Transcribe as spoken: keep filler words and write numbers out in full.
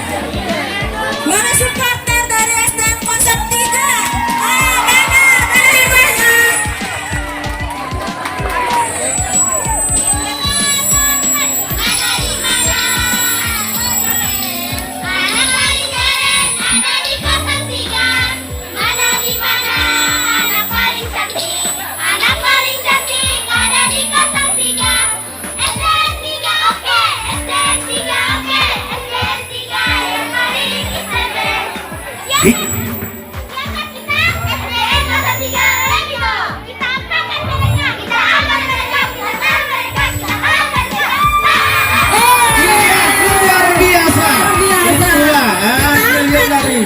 Mana supporter dari S D N kosong tiga? Ayo, mana? Mana, mana? Mana di mana? Anak paling keren ada di kosong tiga. Mana di mana? Anak paling cantik. Anak paling cantik ada di kosong tiga. S D N tiga oke, S D N tiga oke, S D N tiga yang paling keren. Siapa? Siapa kita? S D N kosong tiga, ayo kita. Kita angkat mereka, kita angkat mereka, kita tahan mereka, kita angkat mereka. Iya, luar biasa. Luar biasa. Itulah, ah, kita lihat dari